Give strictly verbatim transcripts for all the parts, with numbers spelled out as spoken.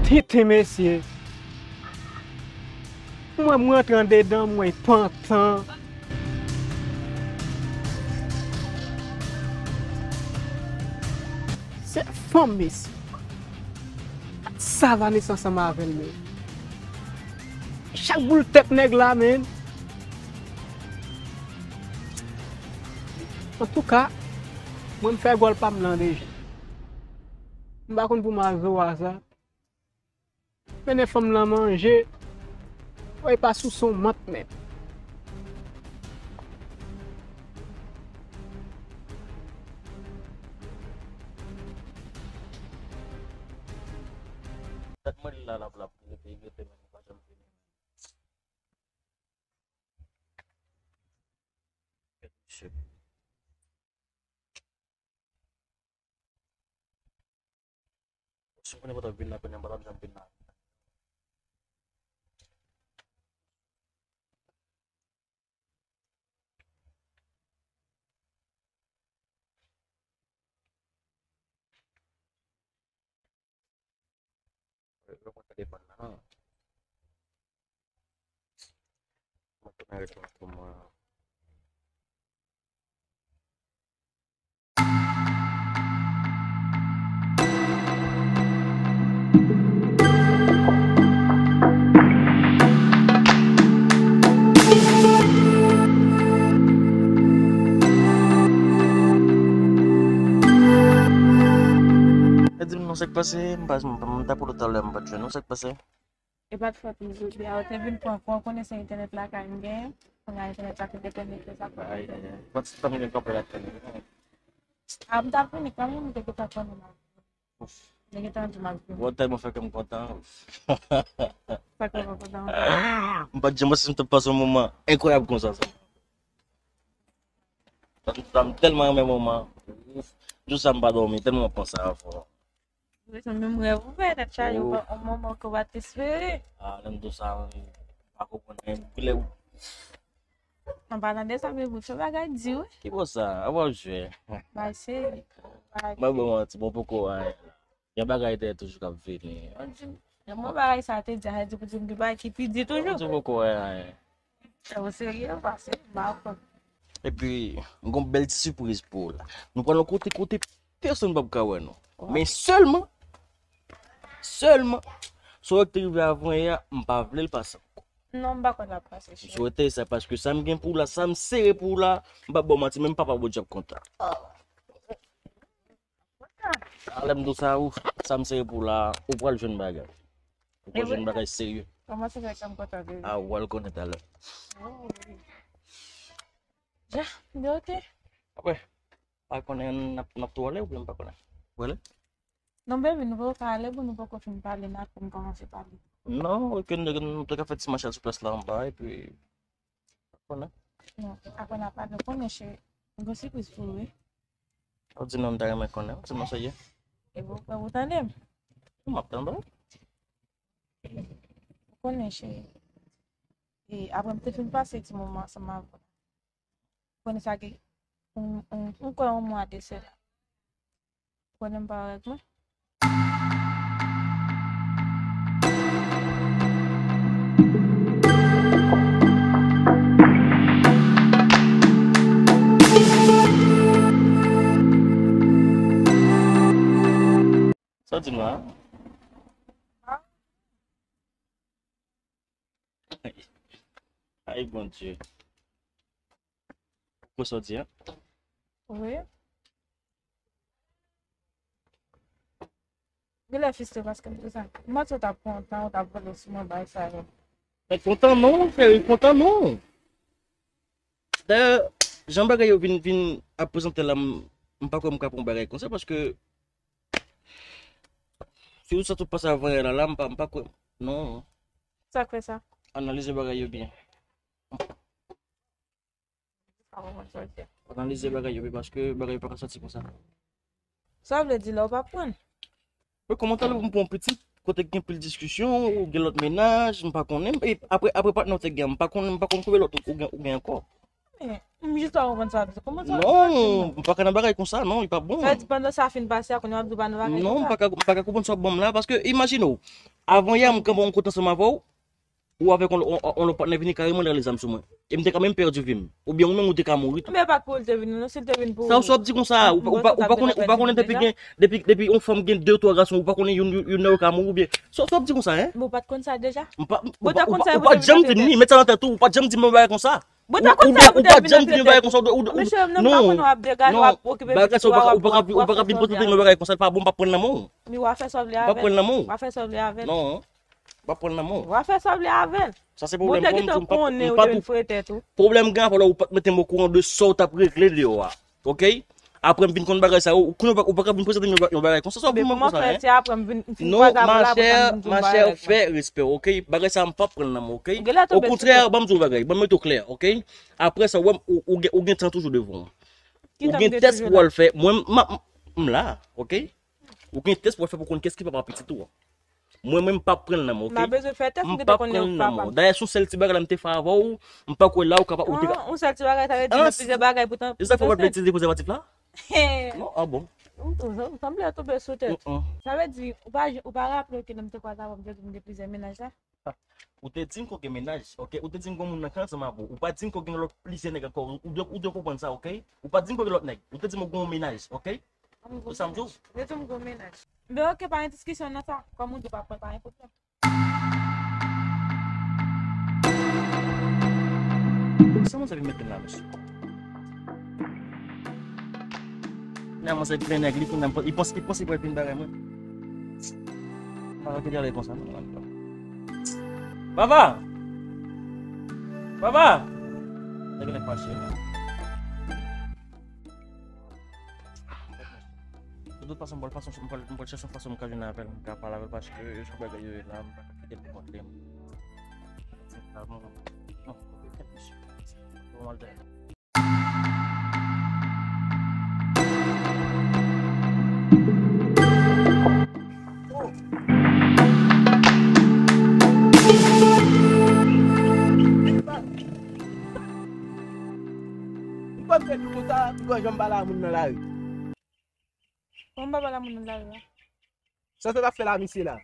Tenten, mesye. Mwen, mwen rantre andedan, mwen pantan. Se fanm, mesye. Sa Vanessa ansanm avè l, men. Chak boul tèt nèg la, men. Antouka, mwen m fè gòl pa m nan deja. M pa konn pou m al zo a sa. Mennen fanm nan manje. Woy, pa sou son mant menm. Dat mwen la, l ap, l ap rete, rete, men li pa janm vini. Kèt misye. Si mwen pa t ap vin la, kounye a m pa t ap janm vin la. Yo mwen tande bann nan. Mwen tounen reponn pou mwen. E di m non, sa k pase? M pa, m, m t ap rele w talè, m pa t jwenn ou, sa k pase? E pa t fòt m jodi a, ou te vin pran kou, ou konnen se entènèt lakay m genyen, kounye a entènèt la te dekonekte, sa fè. Ay, ay, ay. Mwen ti tann gen kanpe la tande. A, m t ap vini kanmenm, m te gentan konnen m ap vini. M te gentan di m ap vini. Ou tèlman fè kè m kontan. Sa k fè w kontan? M pa t janm panse m t ap pase yon moman enkwayab konsa, sa. Sa m tèlman renmen moman. Jou sa m pa dòmi, tèlman m ap panse avè w. Wi, se menm rèv ou fè, tèt chaje, ou pa, yon moman ke w pa t espere. Ah, lè m di w sa, m pa konprann, men kilè ou. An palan de sa, men bouch yon bagay di, wi. Ki bò sa? A w ap jwe. Bay seri. Bay. Mwen bon manti, bon poko anyen la. Gen bagay dèyè toujou k ap vini. Mwen di, lè mwen bagay sa te di, a di pou di m gen bagay ki pi di toujou. Ou di poko wè anyen. Ou serye, pase, m pa konn. Epi, m gon bèl ti sipriz pou ou la. Nou pral yon kote, kote pèsonn p ap ka wè nou. Wi. Men sèlman, sèlman, sa w te rive avan yè a, m pa vle l pase ankò. Non, m pa kwè l ap pase, cheri. M swete sa, paske sa m gen pou ou la, sa m sere pou ou la, m p ap ba w manti, menm papa Bondye ap kontan. Oh. A, lè m di w sa, ou, sa m sere pou w la, ou pral jwenn bagay. Ou pral jwenn bagay serye. Kòman se fè kè m kontan de li? A, ou pral konnen talè. Oh, wi. Ja, m di oke. Apre, pa konnen n ap, n ap tou ale oubyen m pa konnen. Ou ale? Non, baby, nou poko ka ale pou nou poko fin pale, n ap fin kòmanse pale. Non, oke, nou, nou te ka fè ti machal sou plas la anba, epi konnen. Non, apre n ap pale, konnen cheri. M gon sipriz pou ou, wi. Ou di non, m ta renmen konnen. Ou di non, sa ye. E bon, ou tande m? M ap tande w. Ou konnen, cheri. E apre m te fin pase ti moman ansanm avè w. Ou konnen sa gen, m, m, m kwè yon mwa de sela. Konnen m pa wè ak mwen. Sa w di m la? Ay, Bondye. Ou sòti, en? Wi. Genlè fristre paske m di sa. M panse w t ap kontan, w t ap vole sou mwen, bay sa yo. Mwen kontan non, cheri, kontan non. Dayè, jan bagay yo vin, vin ap prezante la, m, m pa kwè m ka pran bagay konsa paske si w sa tou pase avan yè la, la, m pa, m pa kwè. Non. Sa k fè sa? Analize bagay yo byen. Analize bagay yo, wi, paske bagay yo pa ka sòti konsa. Sa vle di la ou pa pran? Wi, kòman talè pou m pran yon pitit, kote gen pil diskisyon, ou gen lòt mennaj, m pa konnen, e apre, apre patnè w te gen, m pa konnen, m pa konn konbyen lòt ou gen, ou gen ankò. Men, m jis pa konprann sa w ap di. Kòman sa w ap di sa? Non, m pa ka nan bagay konsa, non, li pa bon. Sa vle di pandan sa fin pase a, kounye a w ap di w pa nan bagay konsa? Non, m pa ka, m pa ka konprann sa w ap ban m la, paske imajine w, avan yè m kanpe yon kote ansanm avè w, ou avèk yon, yon, yon, yon lòt patnè vini kareman lage zam sou mwen. E m te ka menm pèdi vi m. Oubyen ou menm ou te ka mouri tou. Men pa t pou l te vini, non, si l te vin pou... Sa w ap di konsa, ou, ou, ou pa konnen, ou pa konnen depi gen, depi, depi yon fanm gen de, twa gason, ou pa konnen youn, youn, youn nan yo ka mouri oubyen. Sa, sa w ap di konsa, en? Men w pa t konn sa deja? M pa, ou pa, ou pa, ou pa t janm di m ni, met sa nan tèt ou, ou pa t janm di m yon bagay konsa. Ou ta konn sa pou te vin antre tèt ou. Mesye, non, m pa konn w ap degaje, w ap okipe pitit ou a, w ap, w ap, w ap fè sa w vle avè l. Bagay sa, ou pa ka vin poze tèt mwen bagay konsa, li pa bon, m p ap pran l nan men w. Men w a fè sa w vle avè l. M p ap pran l nan men w. W a fè sa w vle avè l. Non, m p ap pran l nan men w. W a fè sa w vle avè l. Sa se pwoblèm pa m, m pa, m pa tou. Pwoblèm gen avè w, ou pa t mete m okouran de sa w t ap regle deyò a. Oke? Apre m vin konn bagay sa yo, ou konnen ou pa, ou pa ka vin prezante m yon ba-, yon bagay konsa, sa w ap vin ban m konsa, en? Non, machè, machè, fè respè w, oke? Bagay sa a m p ap pran l nan men w, oke? Okontrè, ban m di w yon bagay, ban m mete w klè, oke? Apre sa, ou wè m, ou, ou gen, ou gen tan toujou devan w. Ou gen tès pou w al fè, mwen, m, m, m la, oke? Ou gen tès pou w al fè pou w konn kiyès ki papa pitit ou an. Mwen menm m p ap pran l nan men w, oke? M pa bezwen fè tès, m gentan konnen w papa m. Dayè, se yon sèl ti bagay la m te fè avè w, m pa kwè la ou kapab, ou te ka... Ah, yon sèl ti bagay, sa vle di nan plizyè bagay poutan. E sa fè w pa t vle itilize prezèvatif la? Non, ah bon. Ou tou, sa, sanble w tonbe sou tèt. Sa vle di, ou pa, ou pa raple w ke lè m te kwaze avè w, m te di w m gen plizyè mennaj la? Ou te di m ke w gen mennaj, oke? Ou te di m gen yon moun nan kay ansanm avè w. Ou pa di m ke w gen lòt plizyè nèg ankò. Ou dwe, ou dwe konprann sa, oke? Ou pa di m ke w gen lòt nèg. Ou te di m w gen yon mennaj, oke? Ou sa m di w? Yo di m gwo mennaj. Men oke, pa gen diskisyon nan sa. Kòm ou di w pa pran, pa gen pwoblèm. Sa manzè vin mete m la, mesye? Nan manzè vin nèg li, li panse, li panse li pral vin bagay mwen. Mwen pa gen ale konsa, non. Baba! Baba! Nèg la fache. De tout fason, m pral fason, m pral, m pral chèche yon fason m ka jwenn avè l, m ka pale avè l, paske jan bagay yo ye la, m pa ka kite l pou kont li. Non, non, non. M panse tou konsa, m pa janm pale a moun nan lari. Kòman m pa pale a moun nan lari a? Sa sa t ap fè la, misye la?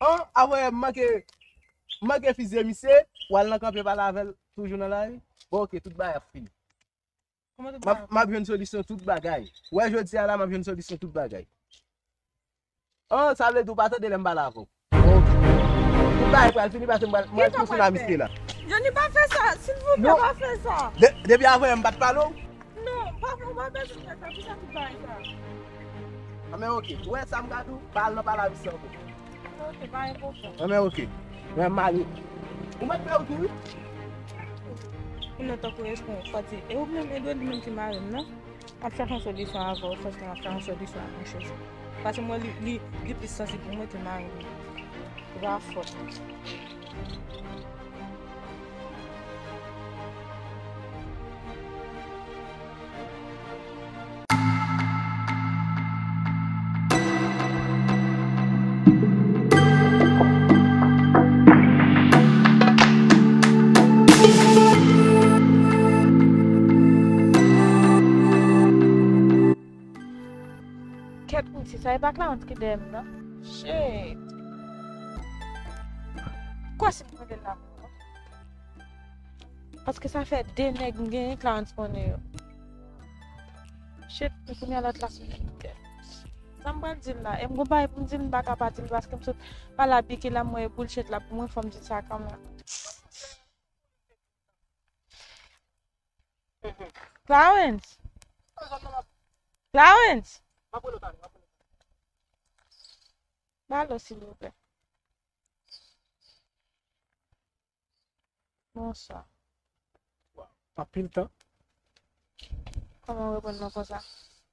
An, avè m manke, m manke fizye misye, w al nan kanpe pale avè l toujou nan lari. Bon, oke, tout bagay ap fini. Kòman tout bagay ap fini? M ap, m ap jwenn solisyon tout bagay. Ou wè jodi a la, m ap jwenn solisyon tout bagay. An, sa vle di w pa tande lè m pale avè w. Bon, oke. Tout bagay pral fini paske m pral, m pral touche nan misye la. Johnny, pa fè sa, silvouplè, pa fè sa. De-, depi avè yè m pa t pale w? Non, pa, ou pa bezwen fè sa, poukisa tout bagay sa? Anben, oke. Ou wè sa m ka di w? Pa al nan pale avè misye ankò. Oke, pa gen pwoblèm. Anben, oke. Men m ale. Ou mèt fè w tou, wi. Ou nan tankou respon, fò di. E ou menm, e dwe li menm ki mare m, non? M ap chache yon solisyon avè w, franchman, m ap chache yon solisyon ak mesye sa. Paske mwen, li, li, li plis sansib pou mwen ke mari m. Li pa fòt. Kèt, m di sa, e pa Clarence ki dèyè m nan? Shit. Kwè si m rele l la pou mwen. Paske sa fè de nèg m genyen, Clarence konnen yo. Shit, kounye a lòt la sou kè. Sa m pral di l la? E m gon bagay pou m di l, m pa ka pa di l paske m sot pale a Biki la, m wè e bullshit la pou mwen, fò m di l sa kanmenm. Clarence! Clarence! Ba lo, silvouplè. Bonswa. Anpil tan. Kòman w reponn mwen konsa?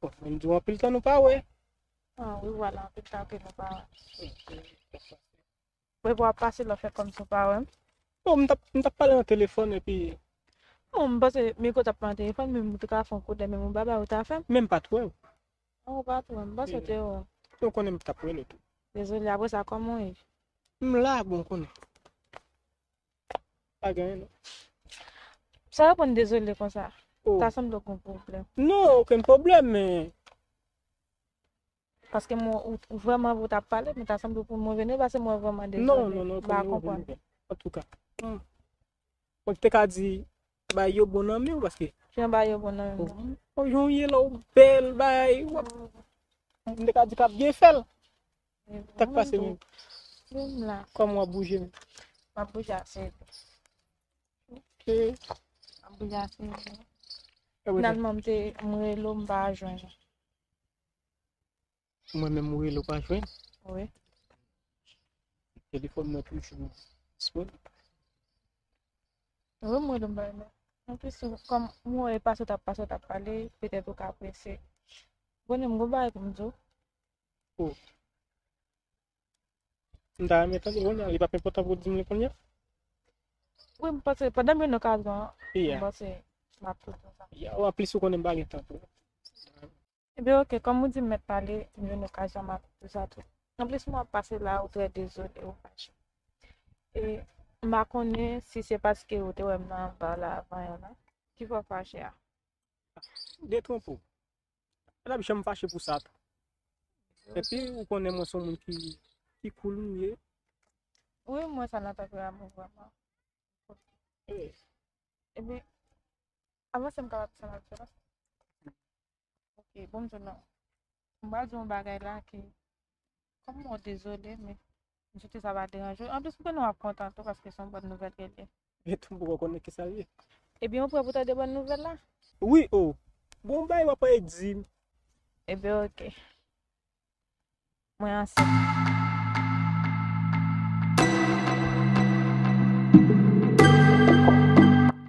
Bon, m di w anpil tan nou pa wè. Ah, wi, vwala, anpil tan ke nou pa wè. Mwen pou ap pase lè w fè kòmsi w pa wè m. Non, m t ap, m t ap pale nan telefòn epi. Non, m panse Miko t ap pale nan telefòn, men m te ka fè yon kout lè, men m bagay ou ta fè m. Men m pa t wè w. Ou pa t wè m, m panse w te wè m. Ou konnen m t ap wè l tou. Dezole, apre sa, kòman w ye? M la, bon, w konnen. Pa gen anyen, non. Sa reponn dezole konsa? Oh. Ta sanble w gen pwoblèm. Non, okenn pwoblèm, men. Paske mwen, ou, ou vrèman vle w t ap pale, men ta sanble w pou mwen vini, paske mwen vrèman dezole. Non, non, non, m pa konprann. Antouka. Hmm. Mwen te ka di, bay yo bon nan men w, paske. Jan bay yo bon nan men mwen. Oh, jan w ye la, w bèl, bay, w ap, m te ka di k ap byen fè l. Sa k pase menm? Menm la. Kòman w ap bouje menm? M ap bouje ase. Ok. M ap bouje ase. Finalman, m te, m rele w, m pa jwenn ou. Mwen menm, ou rele w pa jwenn? Wi. Telefòn mwen toujou disponib. Wi, mwen menm, mwen menm. Anplis, kòm mwen wè pase w t ap, pase w t ap pale, petèt ou ka prese. Bon, m gon bagay pou m di w. Oh. M ta renmen tande kounye a, li p ap enpòtan pou w di m li kounye a? Wi, m panse pandan m jwenn okazyon an, m panse m ap tou di w sa. Ya, anplis ou konnen m pa gen tan pou ou. Ebyen, oke, kòm ou di m mèt pale, m jwenn okazyon, m ap di w sa tou. Anplis, mwen ap pase la, ou trè dezole, ou fache. E m pa konnen si se paske ou te wè m nan anba la avan yè la ki fè w fache a. Detwonpe w. M p ap janm fache pou sa tou. Epi, ou konnen mwen se yon moun ki, ki cool m ye. Wi, m wè sa nan tanperament ou vrèman. Eh. Ebyen, avanse m kapab sa m ap fè la. Ok, bon, m di w non. M pral di w yon bagay la ke, kòm mwen dezole, men m swete sa pa deranje w. Anplis, m konnen w ap kontan tou, paske se yon bòn nouvèl ke l ye. Etou m poko konnen kisa l ye. Ebyen, ou prè pou tande bòn nouvèl la? Wi, o. Bon, bay w ap di m. Ebyen, oke. Mwen ansent.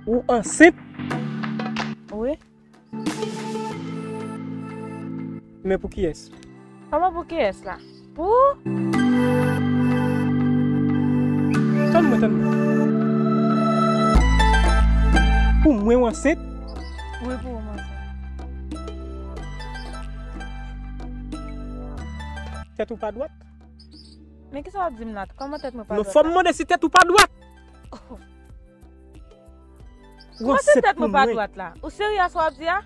Ou ansent? Wi. Men pou kiyès? Kòman pou kiyès la? Pou? Tann mwen, tann mwen. Pou mwen w ansent? Wi, pou ou m ansent. Tèt ou pa dwat? Men kisa w ap di m la? Kòman tèt mwen pa dwat la? Non, fò m mande si tèt ou pa dwat. Kòman se tèt mwen pa dwat la? Ou serye a sa w ap di a?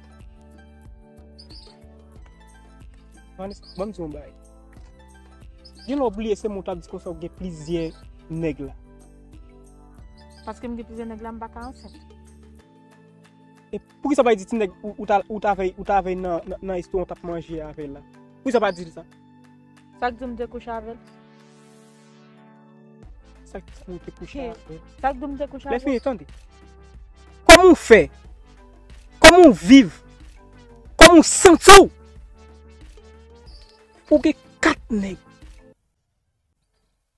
Vanessa, ban m di w yon bagay. Gen lè w bliye se mwen w t ap di konsa w gen plizyè nèg la. Paske m gen plizyè nèg la, m pa ka ansent. E poukisa w pa di ti nèg ou, ou ta, ou ta vey, ou ta vey nan, nan, nan restoran w t ap manje avè l la? Poukisa w pa di l sa? Sa k di w m te kouche avè l? Sa k di w te kouche avè l? Sa k di w m te kouche avè l? Lè fini, tande. Kòman w fè? Kòman w viv? Kòman w santi w? Ou gen kat nèg.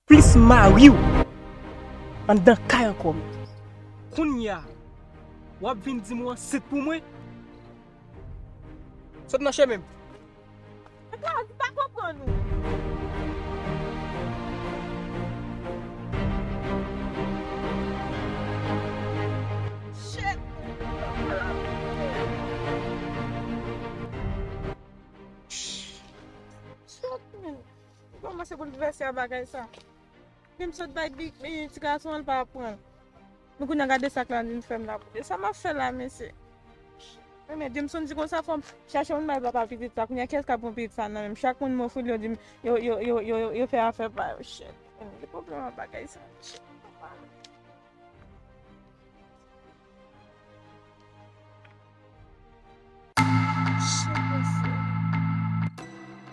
Plis mari w anndan kay ankò menm. Kounye a, w ap vin di m w ansent pou mwen? Sot nan chemen m. Gaz, m pa konprann ou. Shit. Shit, man. Kòman se pou l vèse a bagay sa? Menm sot bay big, men ti gason an, l pa pran l. Men kounye a gade sa k la vin fè m la. Sa m ap fè la, mesye? Men, men Jameson di konsa, fò m chache moun bay papa pitit sa. Kounye a, kiyès k ap pran pitit sa nan men m? Chak moun m ofri l, yo di m, yo, yo, yo, yo, yo fè afè pa yo. Shit. Men, ki pwoblèm ak bagay sa? Shit.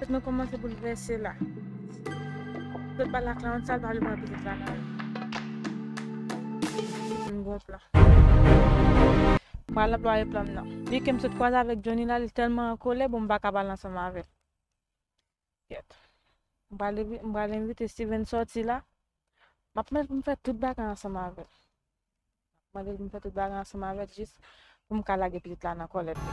Tèt mwen kòmanse boulvèse la. Sot pale ak Laurent sa, l pa vle pran pitit la nan men m. M gon plan. M pral anplwaye plan m nan. Byen ke m sot kwaze avèk Johnny la, li tèlman an kolè, bon, m pa ka pale ansanm avè l. Kèt. M pral envi-, m pral envite Steven sòti la. M ap mande pou m fè tout bagay ansanm avè l. M ap mande pou m fè tout bagay ansanm avè l jis pou m ka lage pitit la nan kòlèt li.